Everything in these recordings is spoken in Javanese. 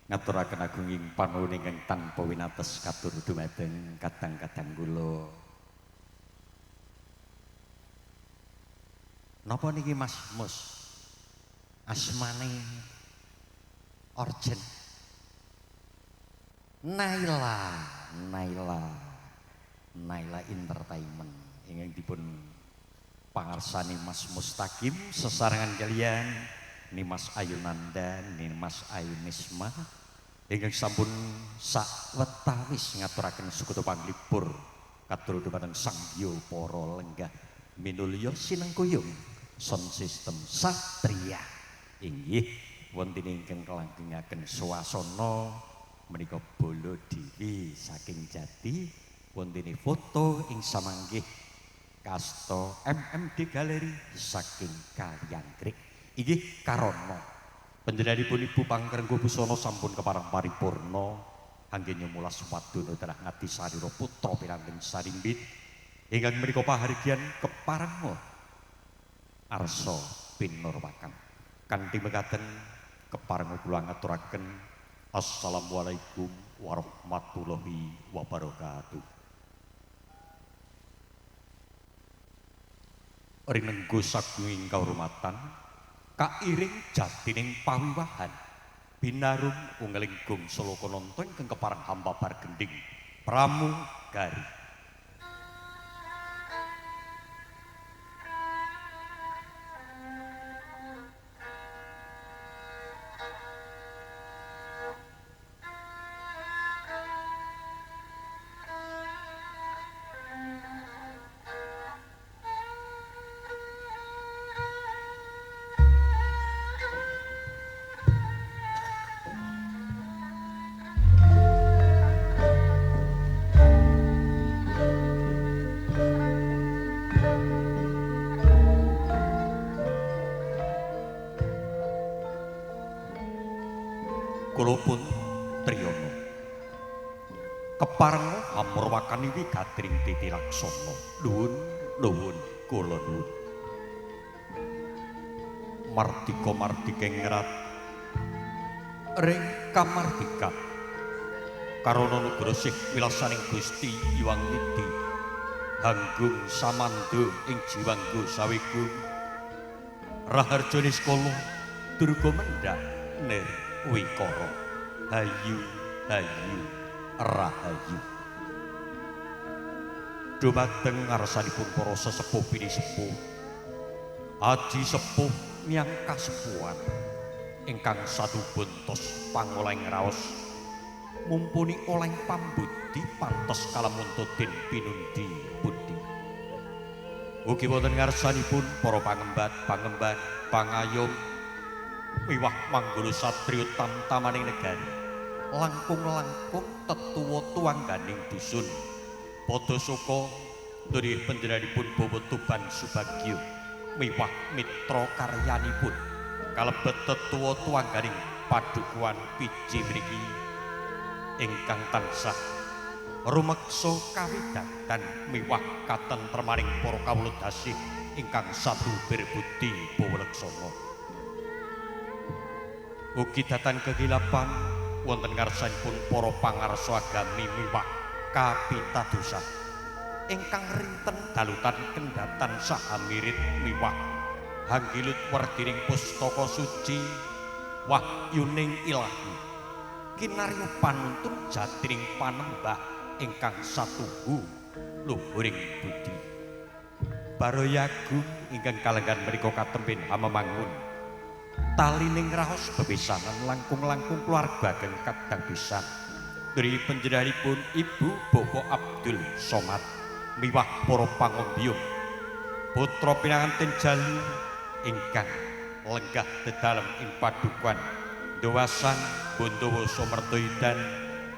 Ngaturaken agunging panuwun ingkang tanpa winates katur dumateng kadang-kadang kula. Napa niki Mas Mus? Asmane Orjen. Naila, Naila, Naila Entertainment ingkang dipun pangarsani Mas Mustaqim sesarengan kalian Nimas Ayunanda, Nimas Ayunisma ingkang sampun sawetawis ngaturaken sukutu panglipur katur dumateng Sang Hyang para lenggah minulya sinengkuyung sound system Satria. Inggih wonten ingkang kelanggengaken swasana menika bala dewi saking Jati wontene foto ing samanggih kasta MMD Galeri saking Kaliangkrik. Inggih karana panjenenganipun Ibu Pangkerenggo Busana sampun kepareng paripurna anggen mulas wadana dalah ngati sarira putra pinanten sarimbit ingkang menika pahargyan kepareng arsa pinurwakan. Kanthi mekaten kepareng kula ngaturaken assalamualaikum warahmatullahi wabarakatuh. Rinenggo sagunging kaurmatan kairing jatining pawiwahan binarum ungeling gong sloka nonton ingkang kepareng hambabar gending pramugari. Kula pun triyana kepareng amurwakani wigatring titi laksana. Nuwun nuwun kula nuwun. Mardika mardika ngrat ring kamardika karana nugroho sih wilasaning Gusti Hyang Widi hanggung samandha ing jiwangga sawigung raharja niskala durga mendhak nir wikara hayu hayu rahayu. Dumateng ngarsanipun para sesepuh pinisepuh aji sepuh miang kasepuhan ingkang satu buntos pangolehing raos mumpuni oleh pambudi pantes kalamunto den pinundi pundi. Ugi wonten ngarsanipun para pangembat pangemban pangayom miwah manggala satriya tamtamaning negari langkung-langkung tetuwa tuwangganing dusun padha suka nuri panjenenganipun Bawa Tuban Subagyo miwah mitra karyanipun kalebet tetuwa tuwangganing padukuhan Piji mriki ingkang tansah rumeksa kawidatan miwah katentremaning para kawula dasih ingkang satu berbudi bawa leksana. Ugi datan kekilapan wonten ngarsanipun para pangarsa agami miwah kapitadosan ingkang rinten dalutan kendhatan saha mirit miwah hanggilut werdining pustaka suci wahyuning ilahi kinarya panuntun jatining panembah ingkang satuhu luhuring budi. Baroyagung ingkang kalenggan menika katempin hamemangun talining raos bepisanan langkung-langkung keluarga ageng kadang pisan dari panjenenganipun Ibu Bapak Abdul Somad miwah para pangombyong putra pinanganten jalu ingkang lenggah dedalem ing padukuhan Dowasan Bondowoso Mertoyudan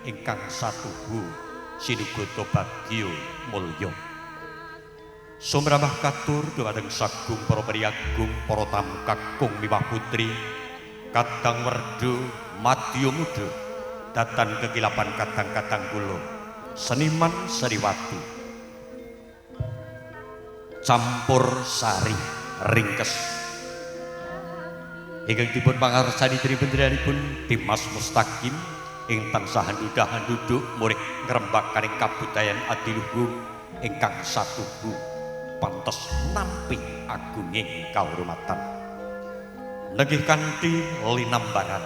ingkang satuhu sinugata bagya mulya. Sumrambah katur dumateng sagung para priyagung para tamu kakung miwah putri kadang werda madya muda datan kekilapan kadang-kadang kula seniman seniwati campur sari ringkes. Ingkang dipun pangarsani dening panjenenganipun Dimas Mustaqim ing tansah handuduk murih ngrembakaning kabudayan adiluhung ingkang satuhu pantes nampi agunging kahormatan. Nenggih kanthi linambaran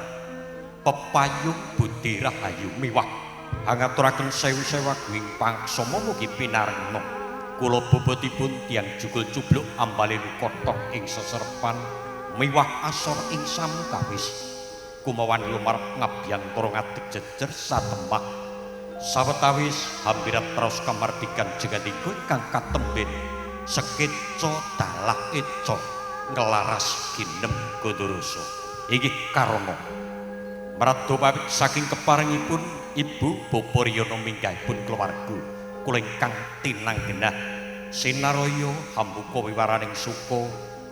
pepayung budi rahayu miwah hangaturaken sewu-sewu agung pangaksama mugi pinarengna kula bobotipun tiyang jugul cubluk ambale lukothok ing seserpan miwah asor ing samukawis kumawan lumarep ngabiyantara ngadeg jejer satemah sawetawis hambirat traos kamardikan jegatiga ingkang katemben sekeca dalah eca nglaras ginem gondoroso inggih karana mrado pawit saking keparengipun Ibu Bapak Riyono minggahipun keluarga kula ingkang tinanggenah sinaraya hambuka wiwaraning suka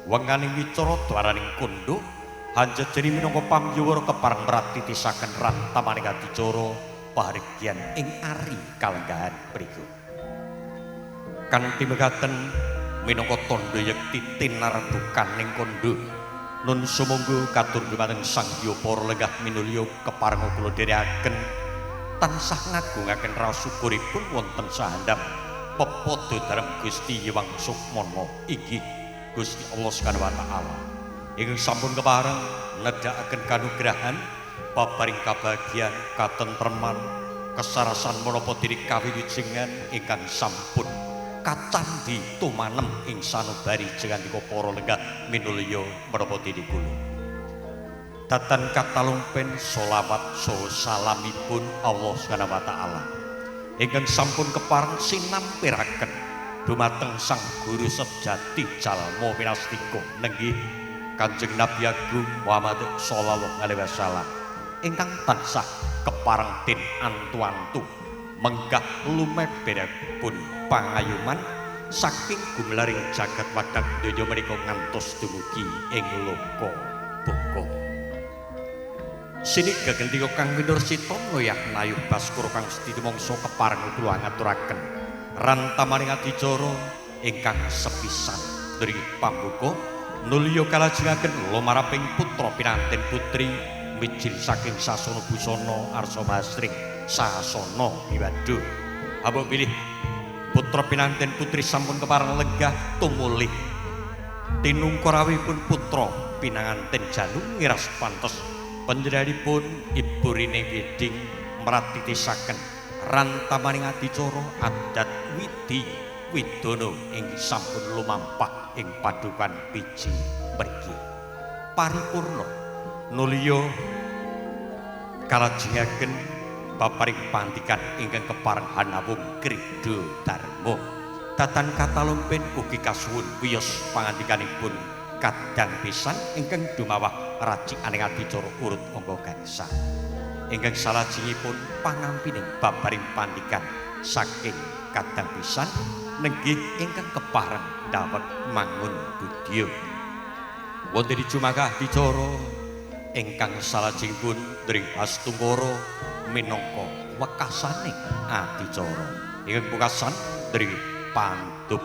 wenganing wicara dwaraning kondho hanjejeni minangka pamyuwara kepareng mratitisaken rantamaning adicara pahargyan ing ari kalenggahan mriku. Kanthi mekaten minangka tandha yekti tinarbukaning kondho nun sumangga katur dumateng Sang Hyang para lenggah minulya keparenga kula dherekaken tansah ngagungaken raos syukuripun wonten sahandap pepadha dalem Gusti Hyang Sukmana inggih Gusti Allah Subhanahu wa taala. Ingkang sampun kepareng nedhakaken kanugrahan babaring kabahagiaan, katentreman, kesarasan menapa dene kawilujengan ingkang sampun kacandhi tumanem ing sanubari jegandika para lenggah minulya menapa dene kula. Datan katalumpen sholawat saha salamipun Allah Subhanahu wa taala ingkang sampun kepareng sinampiraken dumateng Sang Guru sejati jalma pinastika nenggih Kanjeng Nabi Agung Muhammad sallallahu alaihi wasallam ingkang tansah kepareng den antu-antu menggah lumeberipun pangayuman saking gumelaring jagat wadak donya menika ngantos dumugi ing loka baka. Siniga gendika kang winursita noyah nayuh baskara kang sedaya mangsa kepareng kula ngaturaken rantamaning adicara ingkang sepisan dari pambuka nulya kalajengaken lumaraping putra pinanten putri mijil saking sasana busana arsa masring sasana wiwado. Ambok pilih putra pinanten putri sampun kepareng lenggah tumulih tinungka rawuhipun putra pinanganten jalu ngiras pantes panjenenganipun Ibu Rene Wedding mratitisaken rantamaning adicara adat widi widono ing sampun lumampah ing padukan biji mriki. Paripurna nulya kalajengaken baparing pandikan ingkang kepareng hanawung Krido Darma. Datan katalumpen ugi kasuwun wiyos pangandikanipun kadang pisan ingkang dumawah racikaning adicara urut angka gangsa. Ingkang salajengipun panampining babaring pandikan saking kadang pisan nenggih ingkang kepareng dawet mangun budya. Wonten jumagah adicara ingkang salajengipun dring astungkara minangka wekasaning adicara. Ingkang pungkasan dring pantup.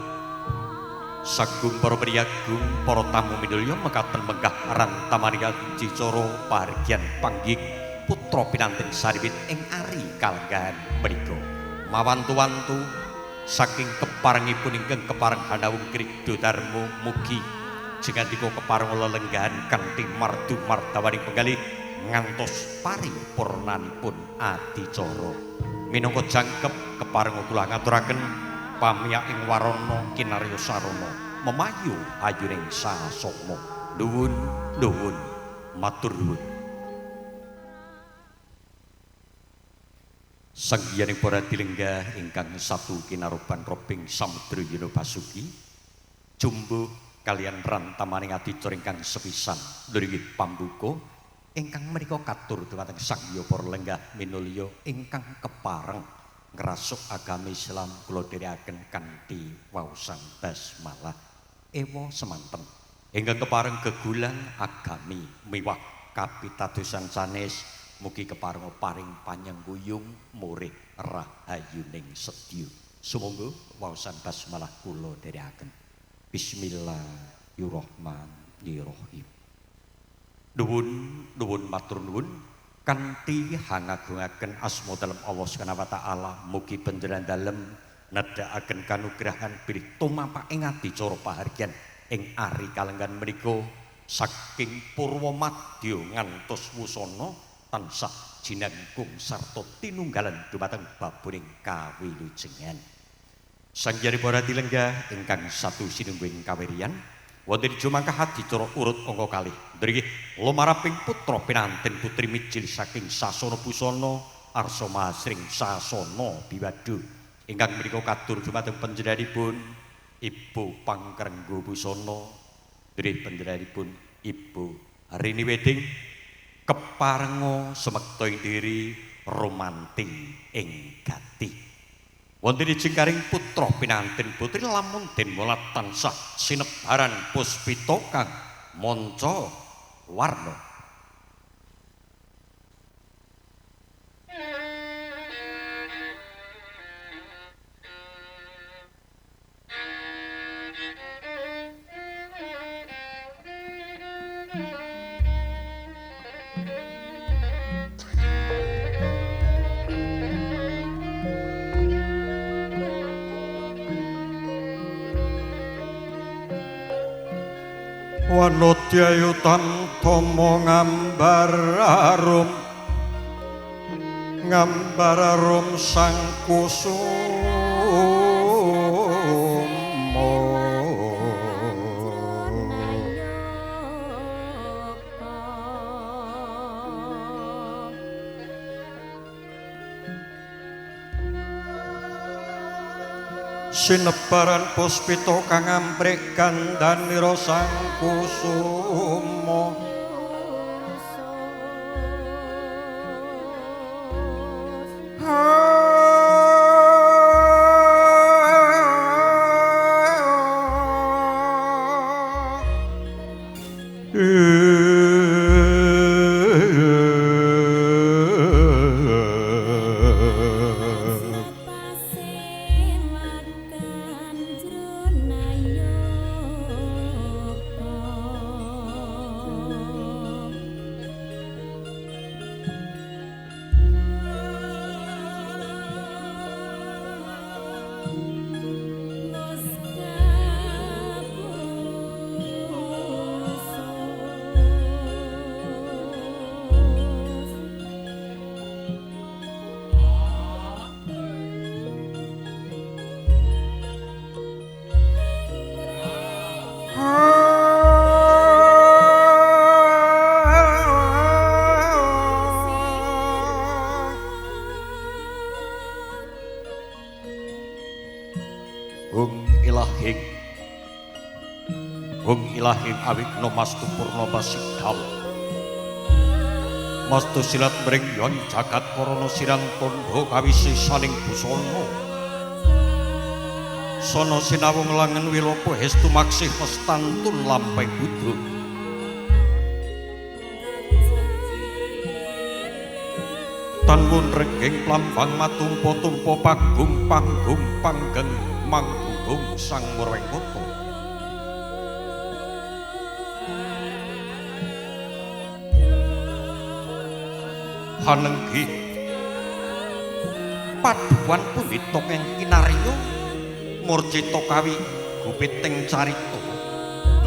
Sagung para priyagung, para tamu minulya mekaten menggah rantamaning adicara pahargyan panggih putra pinanten sariwit ing ari kalenggahan menika. Mawantu-wantu saking keparengipun ingkang kepareng hanawung Krido Darma mugi jegandika kepareng lelenggahan kanthi mardu mardawaning penggalih ngantos paripurnanipun adicara. Minangka jangkep kepareng kula ngaturaken pamiya ing warana kinarya sarana memayu ayuning sasoma. Nuwun nuwun matur nuwun. Sanggiyaning para dilenggah ingkang satu kinaruban robing samudra yuna basuki jumbuh kalian rantamaning adicara ingkang sepisan nduringi pambuka ingkang menika katur dumateng Sang Hyang para lenggah minulya ingkang kepareng ngrasuk agama Islam kula dherekaken kanthi waosan basmalah ewa semanten ingkang kepareng gegulang agami miwah kapitadosan sanes mugi kepareng paring panyengguyung murih rahayuning sedya. Sumangga waosan basmalah kula dherekaken. Bismillahirrahmanirrahim. Nuwun nuwun matur nuwun kanthi hangagungaken asma dalem Allah Subhanahu wa taala, mugi panjenengan dalem nedhakaken kanugrahan bilih tumapak ing adicara pahargyan ing ari kalenggan menika saking purwa madya ngantos wusana tansah jinangkung sarta tinunggalan dumateng babuning kawilujengan. Sang Hyang Para Dilenggah ingkang satu sinungguing kawiryan wonten jumangkah adicara urut angka kalih nggih lumaraping putra pinanten putri mijil saking sasana busana arsa masring sasana biwadu ingkang menika katur dumateng panjenenganipun Ibu Pangkrenggo Busana nggih panjenenganipun Ibu Rini Wedding keparenga semekta ing diri romanti ing gati. Wonten jengkaring putra pinanten putri lamun den welat tansah sinebaran puspita kang manca warna. Wanodyayu tama ngambar arum, ngambar arum sang kusumo. Sinebaran puspita kang amprih gandhanira sang kusuma. Hung ilahing awigna mastu purna pasigdal mastu silat mring yon jagat karana sirang tandha kawisi saning busana sana sinawung langen wilopo hestu maksih mestantun lampeng buddha tanwun reging plambang matumpa-tumpa pagung panggung panggeng manggung sang murwengkota. Hanenggi paduan pundi tongeng kinarya murcita kawi gupiting carita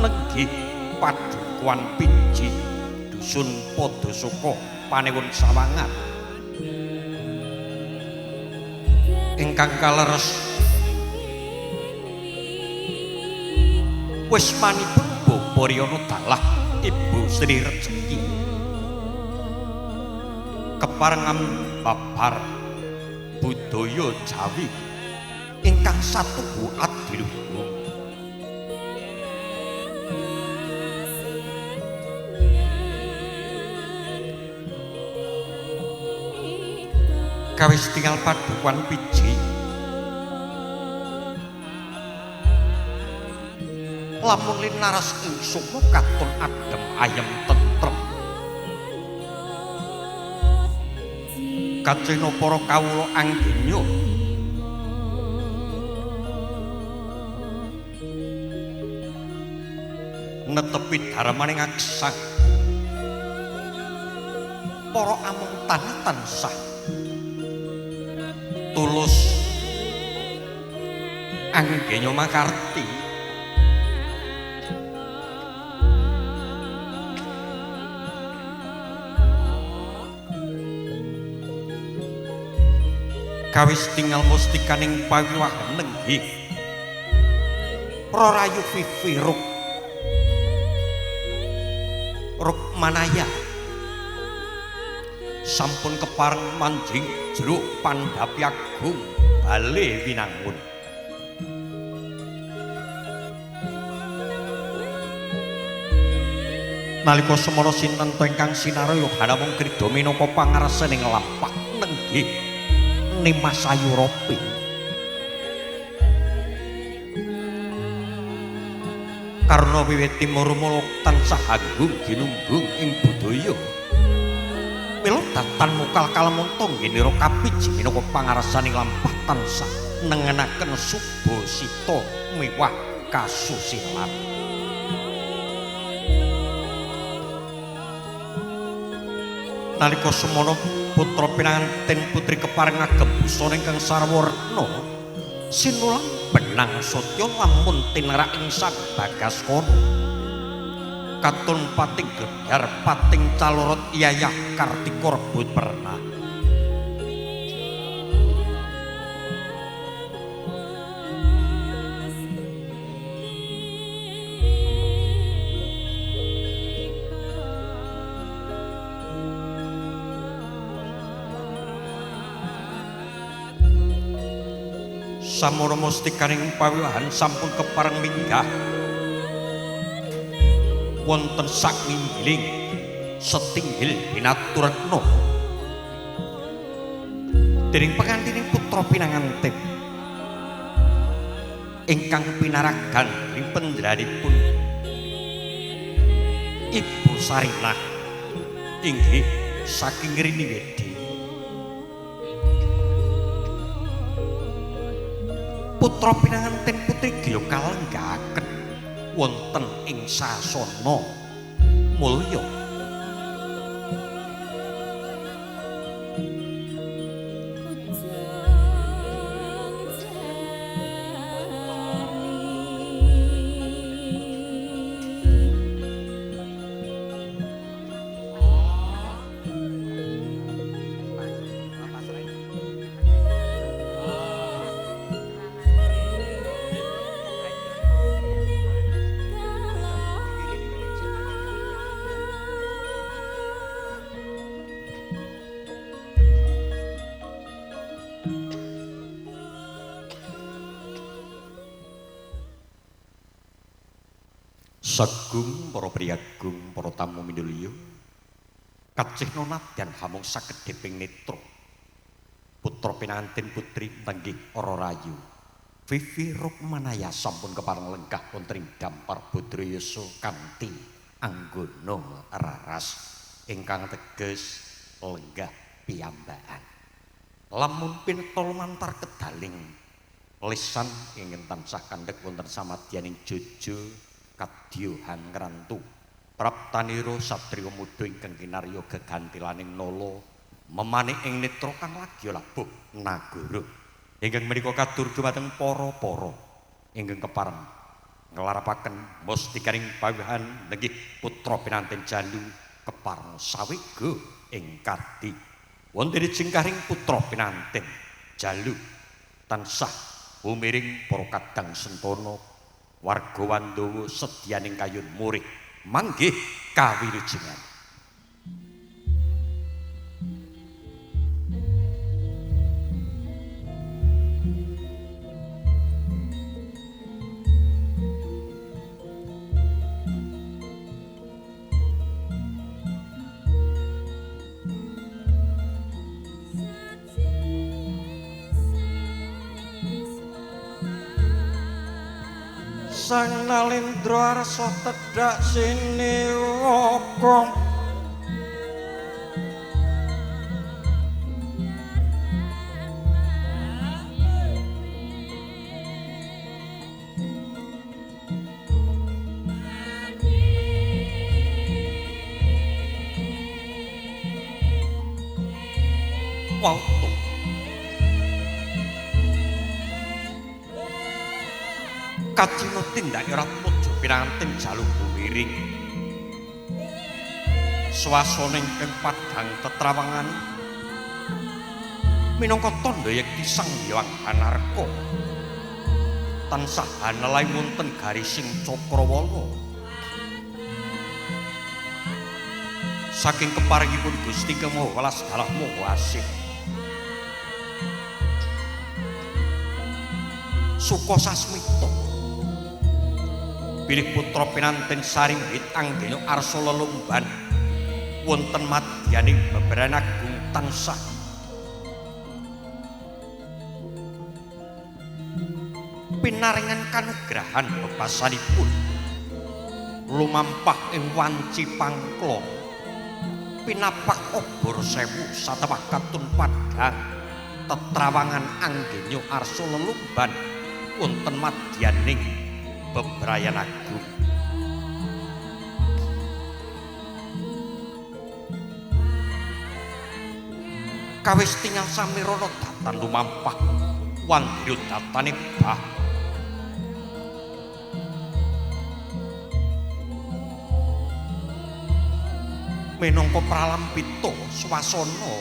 nenggi padukuan piji dusun Padasuka panewun Sawangan ingkang kaleres wismanipun Bapak Riyana dalah Ibu Sri Rejeki keparengan babar budaya Jawi ingkang satuhu adiluhung. Kawis tinggal padukuan piji lamun linaras ing sukma katon adem ayem tentrem kacena para kawula anggenya netepi dharmaning aksang Para amung tanah tansah tulus anggenya makarti. Kawis tinggal mustikaning pawiwahan nenggih Rarayu Vivi Rukmanaya sampun kepareng manjing jero pandhapi agung bale winangun. Nalika semana sinten ingkang sinaraya hanamung krida minangka pangarsaning lampah nenggih Nimas Ayuropi. Karna wiwit timur mula tansah agung ginunggung ing budaya. Mila datan mukal kalamunta ngenira kapiji minangka pangarsaning lampah tansah nengenaken subasita miwah kasusilan. Nalika semana putra pinanganten putri kepareng ngagem busana ingkang sarwarna sinulang benang satya lamun tinrak ing Sang Bagaskara katon pating gedhar pating calorot yayah Kartika rebut pernah. Samara mustikaning pawiwahan sampun kepareng minggah wonten sak nginggiling setinggil binaturetna dening pengantining putra pinanganten ingkang pinaragan ing pendranipun Ibu Sarinah inggih saking Rini Wedi. Putra pinanganten putri griya kalenggahaken wonten ing sasana mulya. Sagung para priyagung para tamu minulya kacihna nadyan hamung sakedheping netra putra pinanganten putri nenggih Rarayu Vivi Rukmanaya sampun kepareng lenggah wonten ing dampar Badrayasa kanthi anggana raras ingkang teges lenggah piyambakan. Lamun pinta lumantar kedaling lisan ingkang tansah kandhek wonten samadyaning jojo kadyohan ngrantu praptanira satriya muda ingkang kinarya gegantilaning nala memanik ing netra kang lagi labuh nagara ingkang menika katur dumateng para-para ingkang kepareng nglarapaken mustikaning pawiwahan nenggih putra pinanten jalu kepareng sawega ing kardi wonten jengkaring putra pinanten jalu tansah humiring para kadang sentana warga Wandawa sedyaning kayun murih manggih kawilujengan. Sang Nalendra arsa tedhak siniwaka wautu. Kacina tindake Ratmaja pinanganten jalu bumiring. Swasana ingkang padhang tetrawangan minangka tandha yekti Sang Hyang Hanarka tansah hanelai wonten garising cakrawala. Saking keparengipun Gusti Kang Maha Welas dalah Maha Asih. Suka sasmita bilih putra pinanten saringgit anggenya arsa lelumban wonten madyaning beberan agung tansah pinaringan kanugrahan bebasanipun lumampah ing wanci pangklong pinapak obor sewu satawah katun padhang tetrawangan anggenya arsa lelumban wonten madyaning bebrayan agung. Kawis tingal samirana datan lumampah wandira datane bah minangka pralampita swasana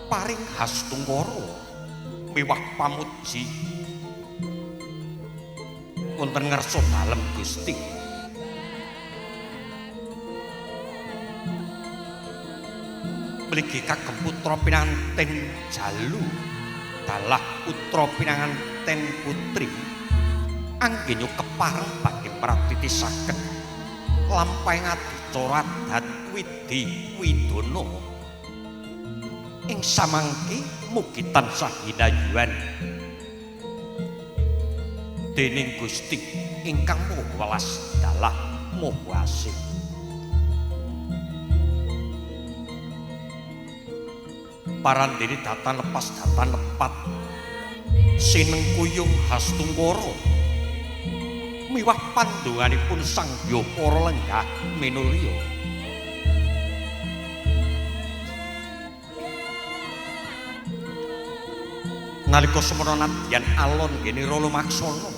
paring hastungkara miwah pamuji wonten ngarsa dalem Gusti. Mligi kagem putra pinanganten jalu dalah putra pinanganten putri anggenya kepareng badhe pratitisaken lampahing adicara adat widi widana ing samangke mugi tansah hinayuan dening Gusti ingkang Maha Welas dalah Maha Asih. Parandene datan lepas datan lepat sinengkuyung hastungkara miwah pandonganipun Sang Hyang Para Lenggah minulya. Nalika semana nadyan alon nggene Rolumaksana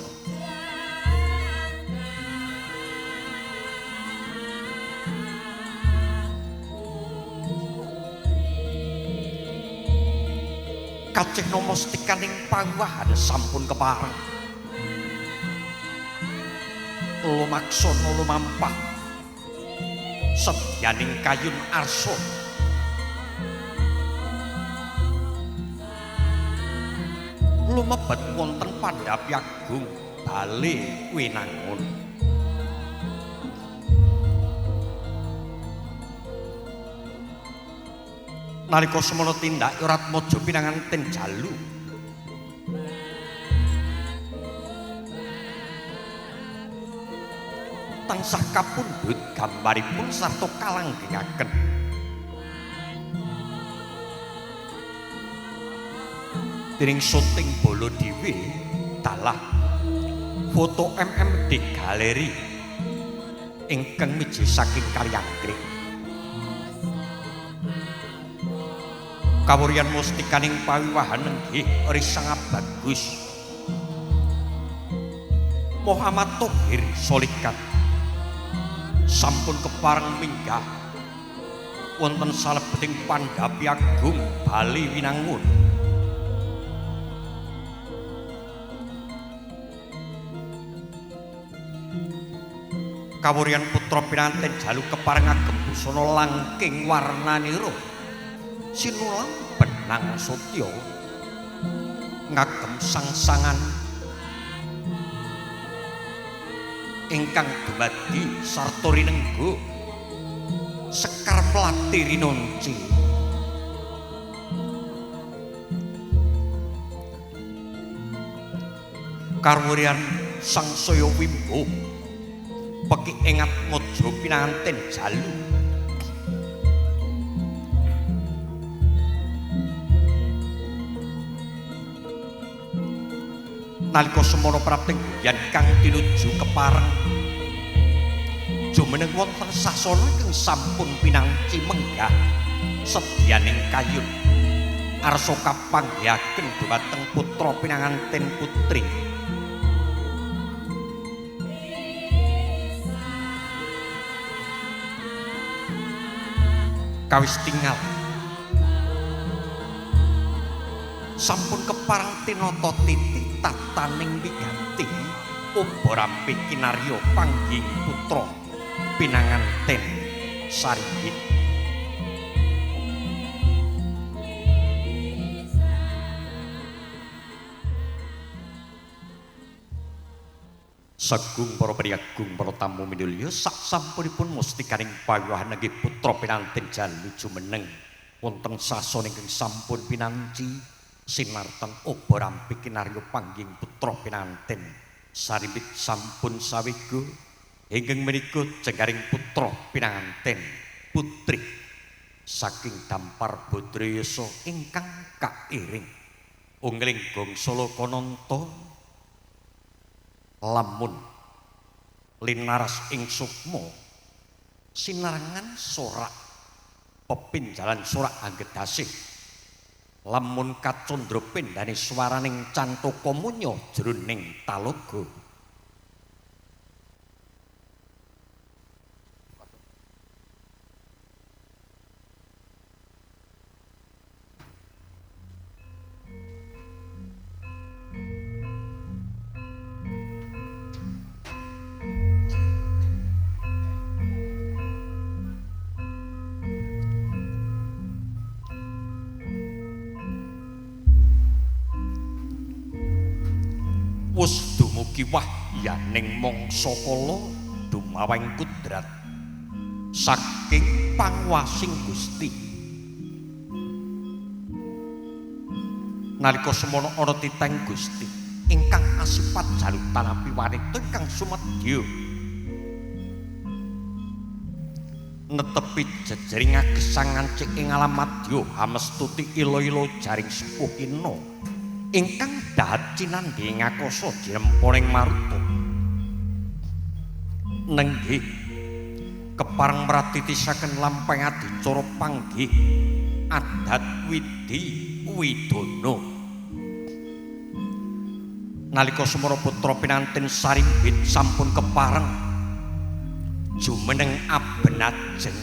kacih nomostikaning pawahan sampun kepareng lumaksana lumampah sedyaning kayun arsa lumebet wonten pandhapi agung bale Winangun. Nalika semana tindak Ratmaja pinanganten jalu tansah kapundhut gambaripun sarta kalanggengaken. Dening syuting bala dhewe dalah foto MMD galeri ingkang miji saking Kaliangkrik. Kawuryan mustikaning pawiwahan nenggih risanga bagus Muhammad Tohir Solikat sampun kepareng minggah wonten salebeting pandhapi agung Bali Winangun. Kawuryan putra pinanten jalu kepareng agem busana langking warnanira sinulang benang sotya ngagem sangsangan ingkang dumadi sarta rinengga sekar mlati rinonci. Kawuryan sangsaya wimbo peki ing atmaja pinanganten jalu nalika semana prapting guyan kang tinuju kepareng Jumeneng wonten sasana ingkang sampun pinanci menggah sedyaning kayun. Arsa kapanggihaken dumateng putra pinanganten putri. Kawis tingal sampun kepareng tinata titi tataning wigati uba rampih kinarya panggih putra pinanganten Sarimbit. Sagung para priyagung para tamu minulya sak sampunipun mustikaning pawiwahan nggih putra pinanten jalu jumeneng wonten sasana ingkang sampun pinanci sinartan uba rampih kinarya panggih putra pinanten Sarimbit sampun sawega ingkang menika jenggaring putra pinanganten putri saking Dampar Badrayasa ingkang kairing ungling gongso lokananta lamun linaras ing sukma sinarengan sorak pepinjalan sorak anggedasih lamun kacandra pendane swaraning cantaka munya jroning talaga. Wus dumugi wahyaning mangsa kala dumaweng kudrat saking pangwasing Gusti. Nalika semono ana titeng Gusti ingkang asipat jalu tanapi wanita ingkang sumedya netepi jejering agesang ngancik ing alam madya hamestuti ila-ila jaring sepuh ina ingkang dahat cinandhi ing akasa jremponing maruta. Nenggih kepareng mratitisaken lampahing adicara panggih adat widi widana. Nalika semana putra pinanten Sarimbit sampun kepareng jumeneng abenajeng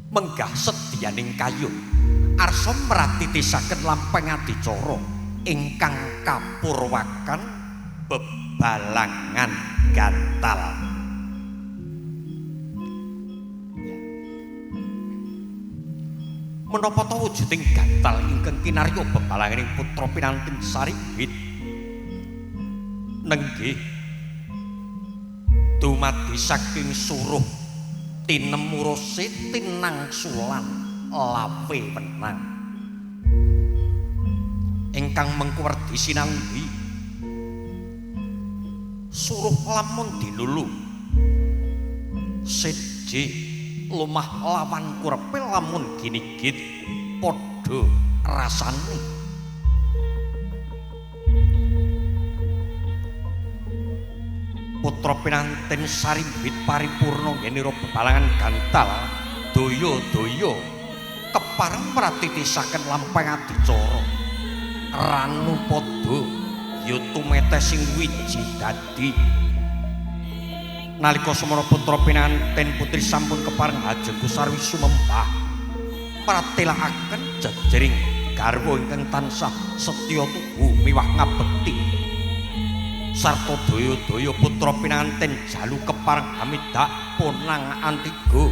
menggah sedyaning kayun arsa mratitisaken lampahing adicara ingkang kapurwakan bebalangan gantal. Menapa ta wujuding gantal ingkang kinarya bebalanganing putra pinanten Sarimbit? Nenggih dumadi saking suruh tinemurose tinangsulan lawe wenang ingkang mengku werdi sinambi suruh lamun dilulu seje lumah lawan kurepe lamun ginigit padha rasane. Putra pinanten Sarimbit paripurna ngenira bebalangan gantal daya-daya kepareng mratitisaken lampahing adicara ranu padha ya tumetes sing wiji dadi. Nalika semana putra pinanten putri sampun kepareng hajeng sarwi sumembah pratelakaken jejering garwa ingkang tansah setya tuhu miwah ngabekti sarta daya-daya putra pinanten jalu kepareng hamidak ponang antiga.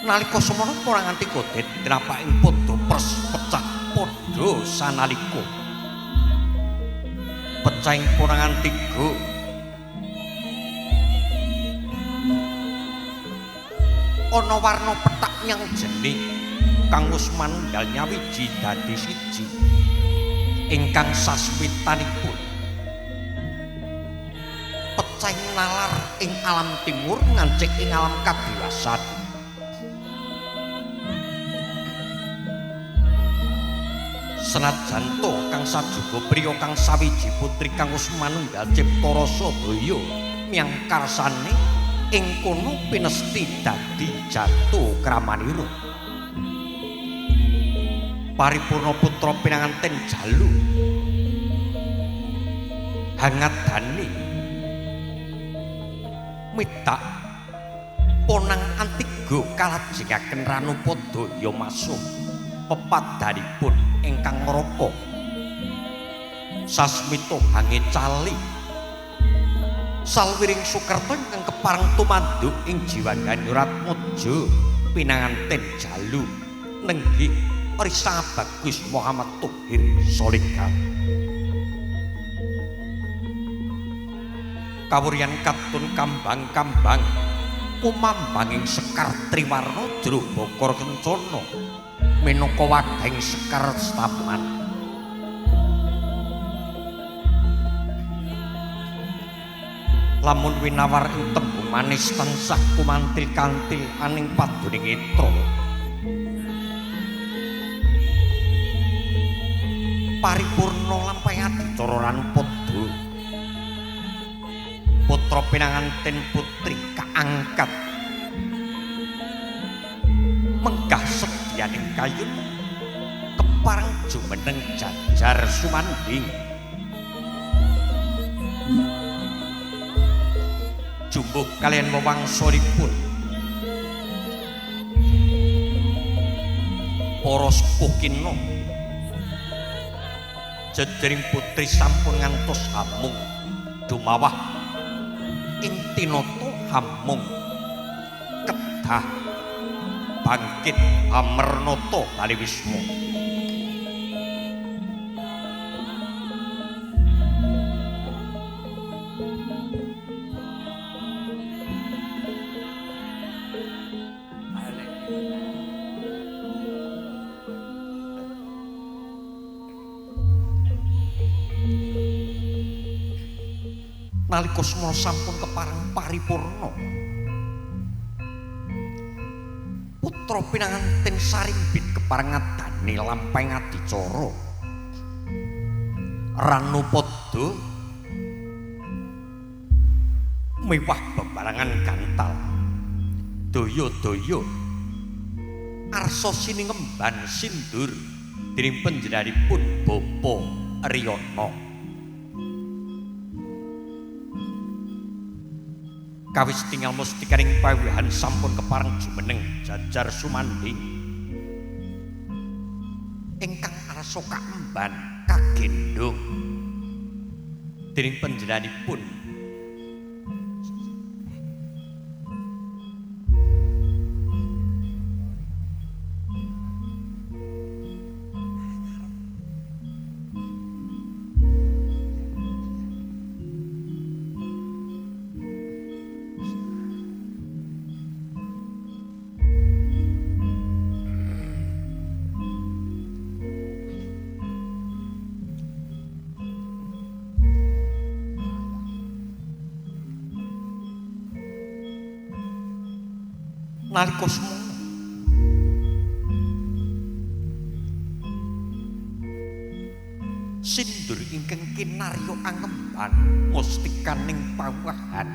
Nalika semana ponang antiga denapaking padha pers pecah padha sanalika pecahing ponang antiga ana warna pethak nyang jenih kang wis manunggal nyawiji dadi siji ingkang sasmitanipun pecahing nalar ing alam timur ngancik ing alam kadiwasan. Senajan to kang sajuga priya kang sawiji putri kang wis manunggal cipta rasa daya miyang karsane ing kono pinesti dadi jatuh kramanira. Paripurna putra pinanganten jalu hangadani mitak ponang antiga kalajengaken Ranupada ya masuh pepadhanipun ingkang ngrapa sasmita hangecali salwiring sukerta ingkang kepareng tumanduk ing jiwandani Ratmaja pinanganten jalu nenggih Risa Bagus Muhammad Tohir Solikat. Kawuryan katun kambang-kambang kumambanging sekar triwarna jero bokor kencana minangka wadhahing sekar setaman. Lamun winawar ing tembung manis tansah kumantil-kantil aning paduning etra. Paripurna lampahe adicara Ranupada. Putra pinanganten putri kaangkat menggah sedyaning kayun kepareng jumeneng jajar sumanding. Jumbuh kaliyan wewangsanipun para sepuh kina jejering putri sampun ngantos hamung dumawah ing tinata hamung kedah bangkit amernata bali wisma. Nalika semana sampun kepareng paripurna putra pinanganten Sarimbit kepareng ngadani lampahing adicara Ranupada mewah bebarengan gantal daya-daya arsa siningemban sindur dening panjenenganipun Bapa Riyana. Kawis tinggal mustikaning pawehan sampun kepareng jumeneng jajar sumanding ingkang arsa kaemban kagendhong dening panjenenganipun nalika semono sindur ingkang kinarya angemban mustikaning pawahan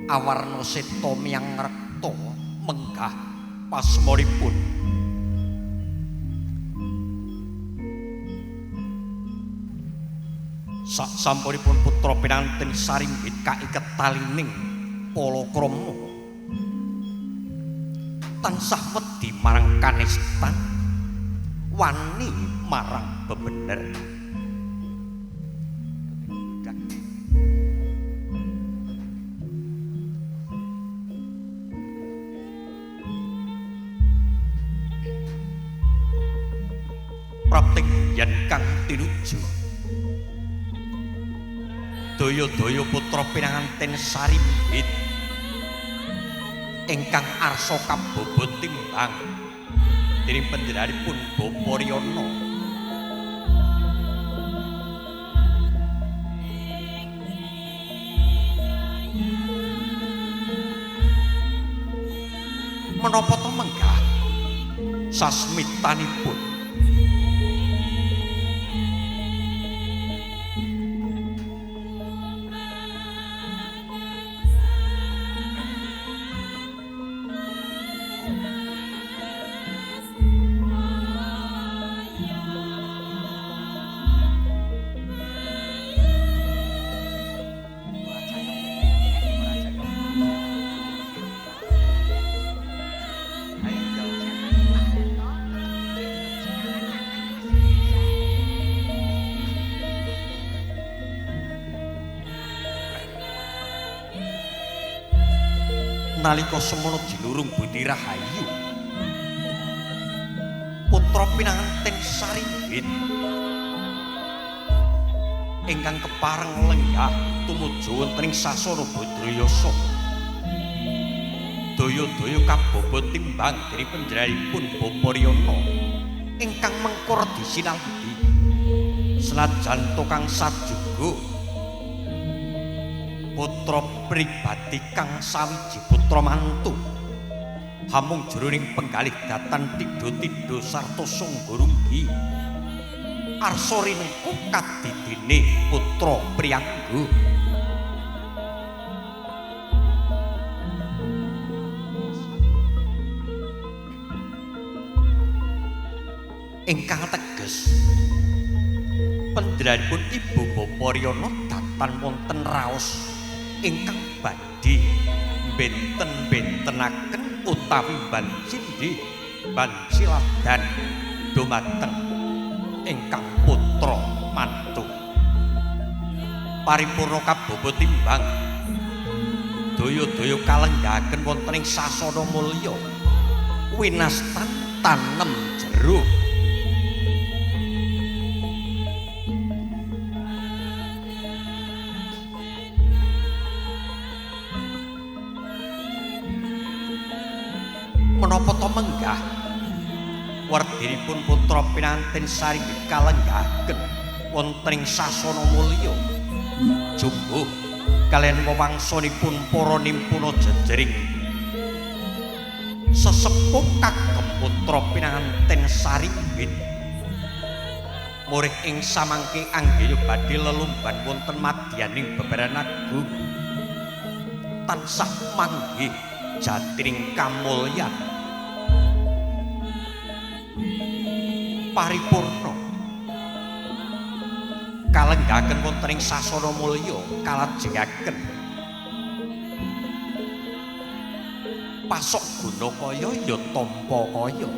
awarna seta miyang rekta menggah pasmoripun sak sampunipun putra pinanganten Sarimbit kaiket talining palakrama tansah wedi marang kanistan wani marang bebener. Prapting yen kang tinuju daya-daya putra pinanganten Sarimbit ingkang arsa kabobot timbang dening panjenenganipun Bapa Riyana. Menapa to menggah sasmitanipun Nalika semono jinurung Budi Rahayu putra pinanganten Sarimbit ingkang kepareng lenggah tumuju wonten ing sasana Badrayasa. Daya-daya kababa timbang dening panjenenganipun Bapa Riyana ingkang mengkur disinaldi senajan tukang sajuga putra pribadi kang sawiji putra mantu hamung jroning penggalih datan tidho-tidho sarta sangga runggi arsa rinengku kadidene putra priyangga. Ingkang teges panjenenganipun Ibu Bapa Riyana datan wonten raos ingkang badhe benten-bentenaken utawi bancindhi banciladan dumateng ingkang putra mantu. Paripurna kababa timbang daya-daya kalenggahaken wonten ing sasana mulya winastan tanem jero. Menapa to menggah werdinipun putra pinanten Sarimbit kalenggahaken wonten ing sasana mulya jumbuh kaliyan wewangsanipun para nimpuna jejering sesepuh kagem putra pinanganten Sarimbit murih ing samangke anggeya badhe lelumban wonten madyaning bebaran agung tansah manggih jatining kamulyan paripurna kalenggahaken wonten ing sasana mulya kalajengaken pasok guna kaya ya tampa kaya.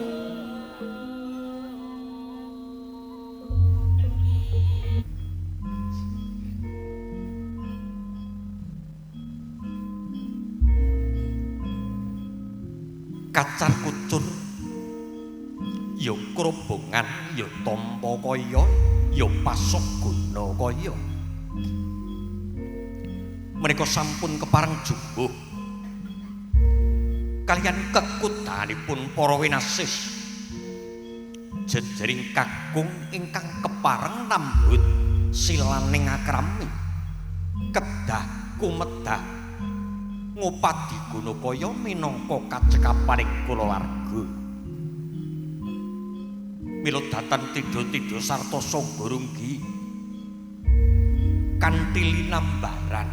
Kacar kucur ya krobongan ya tampa kaya ya pasok guna kaya. Menika sampun kepareng jumbuh kaliyan kekutanipun para winasis jejering kakung ingkang kepareng nambut silaning akrami kedah kumedah ngupadi guna kaya minangka kacekapaning kulawarga. Mila datan tidho-tidho sarta sangga runggi kanthi linambaran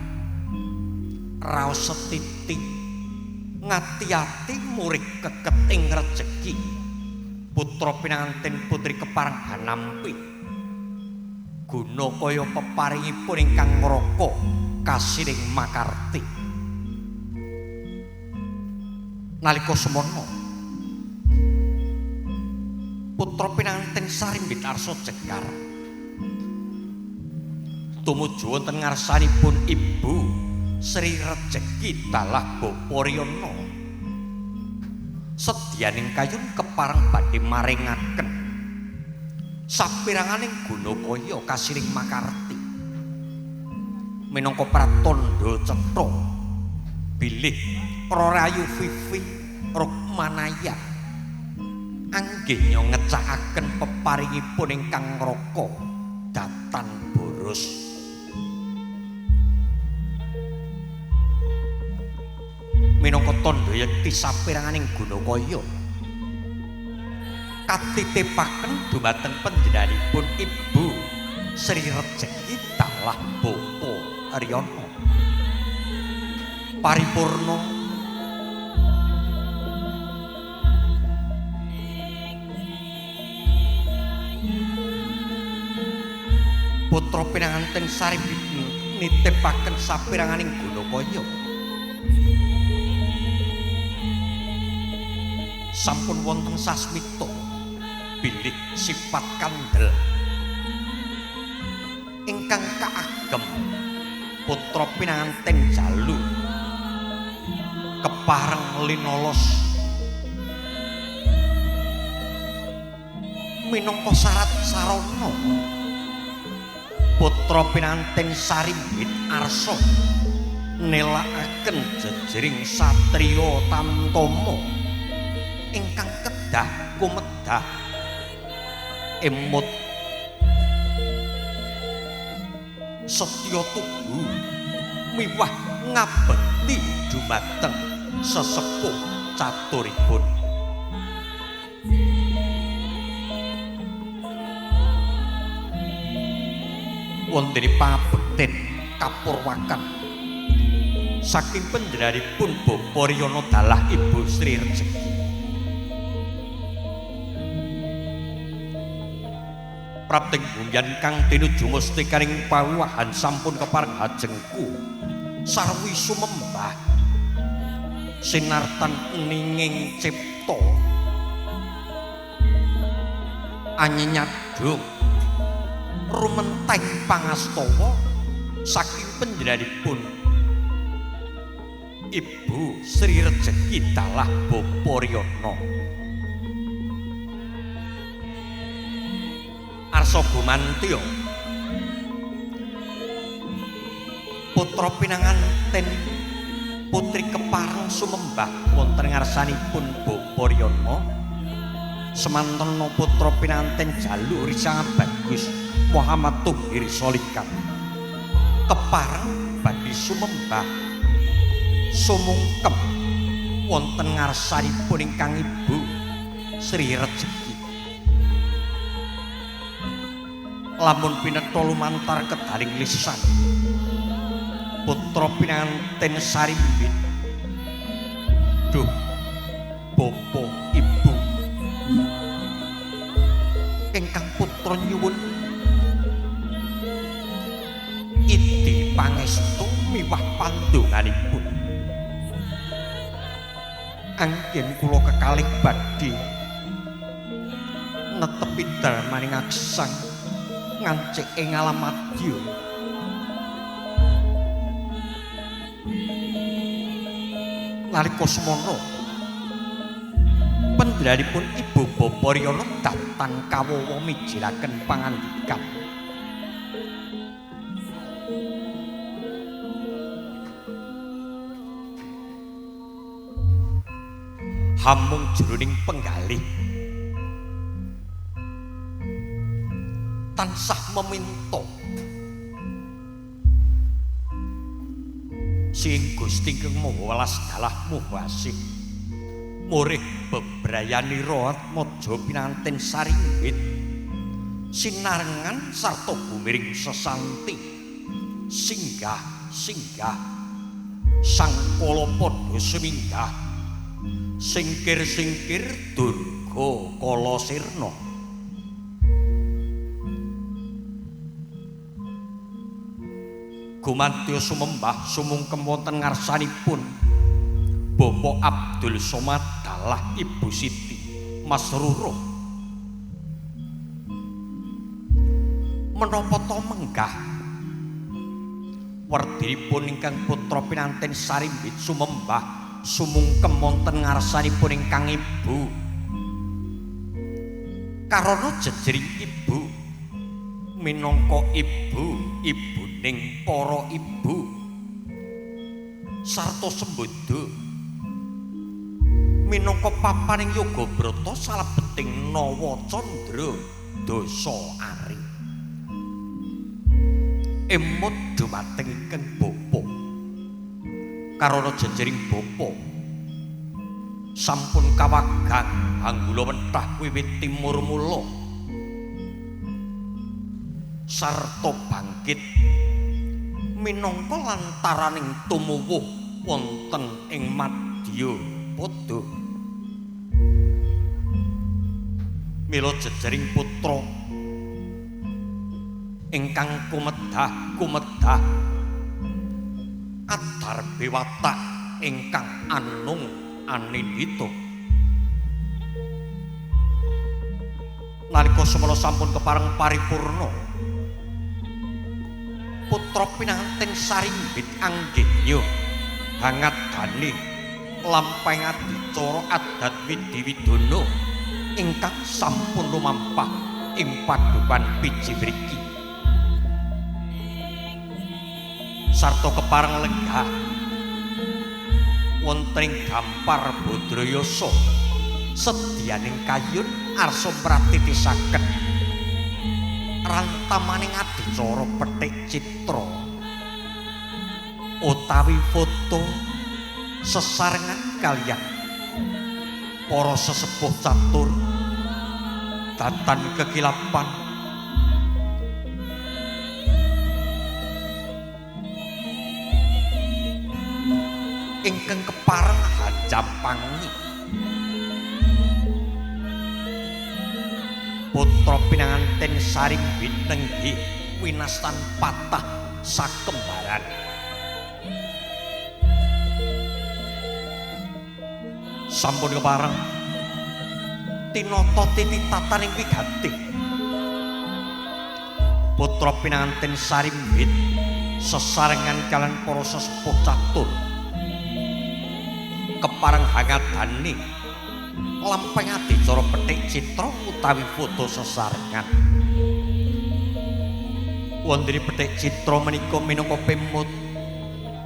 raos setiti ngati-ati murid keket ing rejeki putra pinanganten putri kepareng hanampi guna kaya peparingipun ingkang ngraka kasiring makarti. Nalika semono putra pinanganten Sarimbit arsa jegar tumuju wonten ngarsanipun Ibu Sri Rejeki dalah Bapa Riyana sedyaning kayun kepareng badhe maringaken sapiranganing guna kaya kasiring makarti minangka pratandha cetha bilih Rayu Vivi Rukmanaya anggenya ngecakaken peparingipun ingkang ngraka datan boros. Minangka tandha yekti sapiranganing guna kaya katitipaken dumateng panjenenganipun Ibu Sri Rejeki dalah Bapa Riyana. Paripurna putra pinanganten Sarimbit nitipaken sapiranganing guna kaya sampun wonten sasmita bilih sifat kandel ingkang kaagem putra pinanganten Jalu Kepareng linolos minangka syarat sarana putra pinanten Sarimbit arsa nelakaken jejering satriya tamtama ingkang kedah kumedah emut setya tuhu miwah ngabekti dumateng sesepuh caturipun. Wonten pabekten kapurwakan saking panjenenganipun Bapak Riyono dalah Ibu Sri Rejeki. Prapting bumyan kang tinuju mustikaning pawiwahan sampun kepareng hajengku sarwi sumembah sinartan ninging cipta anyenyadung rumenteng pangastawa saking panjenenganipun Ibu Sri Rejeki dalah Bapak Riyono. Arsa gumantya putra pinanganten putri kepareng sumembah wonten ngarsanipun Bapak Riyono semantena putra pinanganten Jalu Risang Bagus Muhammad Tuhir Solikan kepareng badhe sumembah sumungkem wonten ngarsanipun ingkang Ibu Sri Rejeki. Lamun pinetha lumantar kedaling lisan putra pinanganten Sarimbit, duh bapa ibu ingkang putra nyuwun iti pangestu miwah pandonganipun anggen kula kekalih badhe netepi darmaning aksang ngancik ing alam madya. Nalika semana panjenenganipun Ibu Bapak Riyono datan kawawa mijilaken pangandikan. Hamung jroning penggalih tansah meminta sing Gusti ingkang Maha Welas dalah Maha Asih murih bebrayanira atmaja pinanten Sarimbit sinarengan sarta gumiring sesanti singgah singgah sang kala padha suminggah singkir singkir durga kala sirna. Gumantya sumembah sumungkem wonten ngarsanipun Bapak Abdul Somad dalah Ibu Siti Masruroh menapa ta menggah werdinipun ingkang putra pinanten Sarimbit sumembah sumungkem wonten ngarsanipun ingkang ibu karana jejering ibu minangka ibu ibuning para ibu sarta sembada minangka papaning yoga brata salebeting nawa candra dasa ari emut dumateng ingkang bapa karana jejering bapa sampun kawagang hanggula wentah wiwit timur mula sarta bangkit minangka lantaraning tumuwuh wonten ing madya pada. Mila jejering putra ingkang kumedah kumedah adarbe watak ingkang anung anindita. Nalika semana sampun kepareng paripurna putra pinanganten Sarimbit anggenya hangat gane Lampahing adicara adat widhi widana ingkang sampun lumampah ing padukan Piji mriki. Sarta kepareng lenggah wonten ing Gampar Badrayasa sedyaning kayun arsa mratitisaken rantamaning adicara petik citra utawi foto sesarengan kaliyan para sesepuh catur datan kekilapan ingkang kepareng hajampangi putra pinanganten Sarimbit nenggih winastan patah sakembaran. Sampun kepareng tinata titi tataning wigati putra pinanganten Sarimbit sesarengan kalian para sesepuh catur kepareng hangadani lampahing adicara petik citra utawi foto sesarengan. Wonten petik citra menika minangka pemut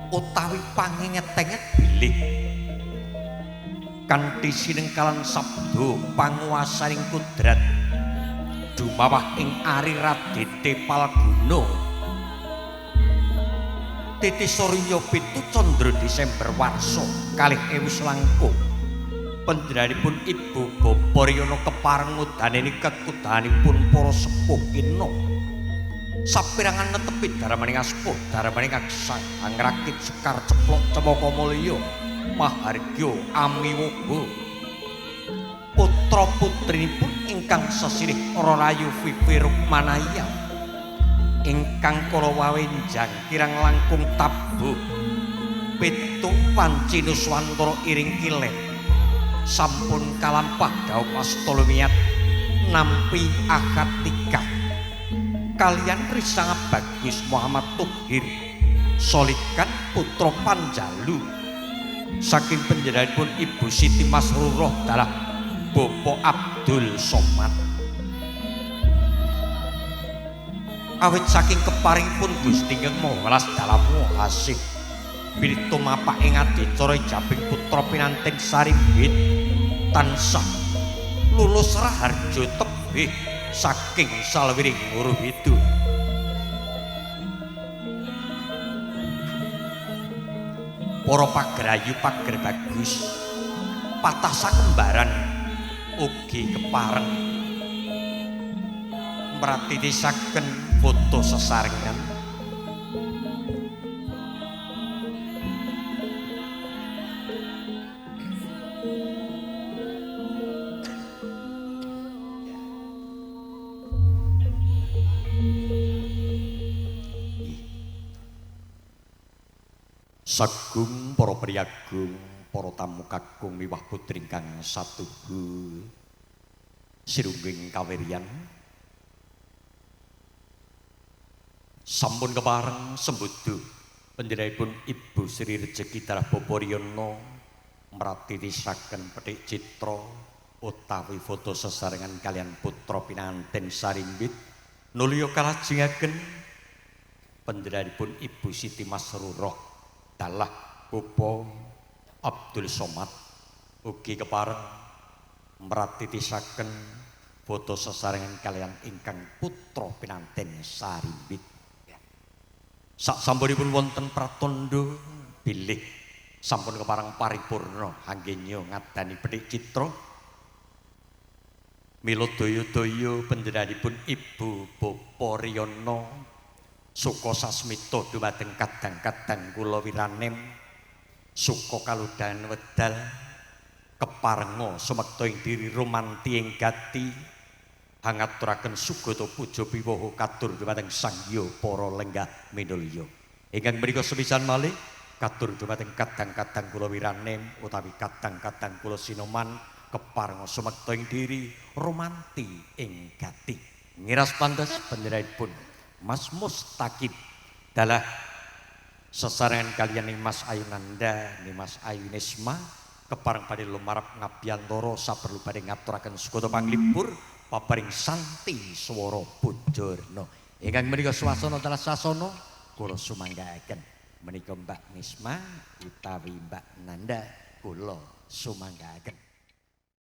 utawi panginget-inget bilih kanthi sinengkalan sabda panguwasaning kudrat dumawah ing Ari Radite Palguna titi surya 7 candra Desember warsa 2000 langkung. Panjenenganipun Ibu Bapak Riyana kepareng ngudaneni kekudahanipun para sepuh kina saperangan netepi darmaning aspuh darmaning aksang angrakit sekar ceplok cemaka mulya mahargya amiwoga putra putrinipun ingkang sesilih Rayu Vivi Rukmanaya ingkang kala wawenjang kirang langkung tabuh 7 wanci nuswantara iring kilen sampun kalampah dhaup astolumiyat nampi akad nikah kalian Risanga Bagus Muhammad Tuhir Solikan putra Panjalu saking panjenenganipun Ibu Siti Masruroh dalah Bapak Abdul Somad. Awit saking keparingipun Gusti Ingkang Maha Welas dalam asih bilih tumapak ing adicara ijabing putra pinanten Sarimbit tansah lulus raharja tebih saking salwiring Nguruhidu. Para pager ayu pager bagus patah sakembaran ugi kepareng mratitisaken foto sesarengan. Sagung para priyagung, para tamu kakung miwah putri ingkang satuhu sirungging kawiryan. Sampun kepareng sembudu panjenenganipun Ibu Sri Rejeki Darah Bapak Riyana mratitisaken petik citra utawi foto sesarengan kalian putra pinanganten Sarimbit nulya kalajengaken panjenenganipun Ibu Siti Masruroh dalah Bapak Abdul Somad ugi kepareng mratitisaken foto sesarengan kalian ingkang putra pinanten Sarimbit. Sak sampunipun wonten pratandha bilih sampun kepareng paripurna anggenya ngadani petik citra mila daya-daya panjenenganipun Ibu Bapak Riyana suka sasmita dumateng kadang-kadang kula wiranem suka kalodhan wedal keparenga sumekta ing diri romanti ing gati hangaturaken sugata puja piwoho katur dumateng Sang Hyang para lenggah minulya. Ingkang menika sepisan malih katur dumateng kadang-kadang kula wiranem utawi kadang-kadang kula sinoman keparenga sumekta ing diri romanti ing gati. Ngiras pantes panjenenganipun Mas Mustaqim dalah sesarengan kalian nih Mas Ayu Nanda, nih Mas Ayu Nisma Kepareng badhe lumarap ngabiyantara saperlu badhe ngaturaken sugata panglipur paparing santi swara bujurna. Ingkang menika swasana dalah sasana kula sumanggaaken. Menika Mbak Nisma utawi Mbak Nanda kula sumanggaaken.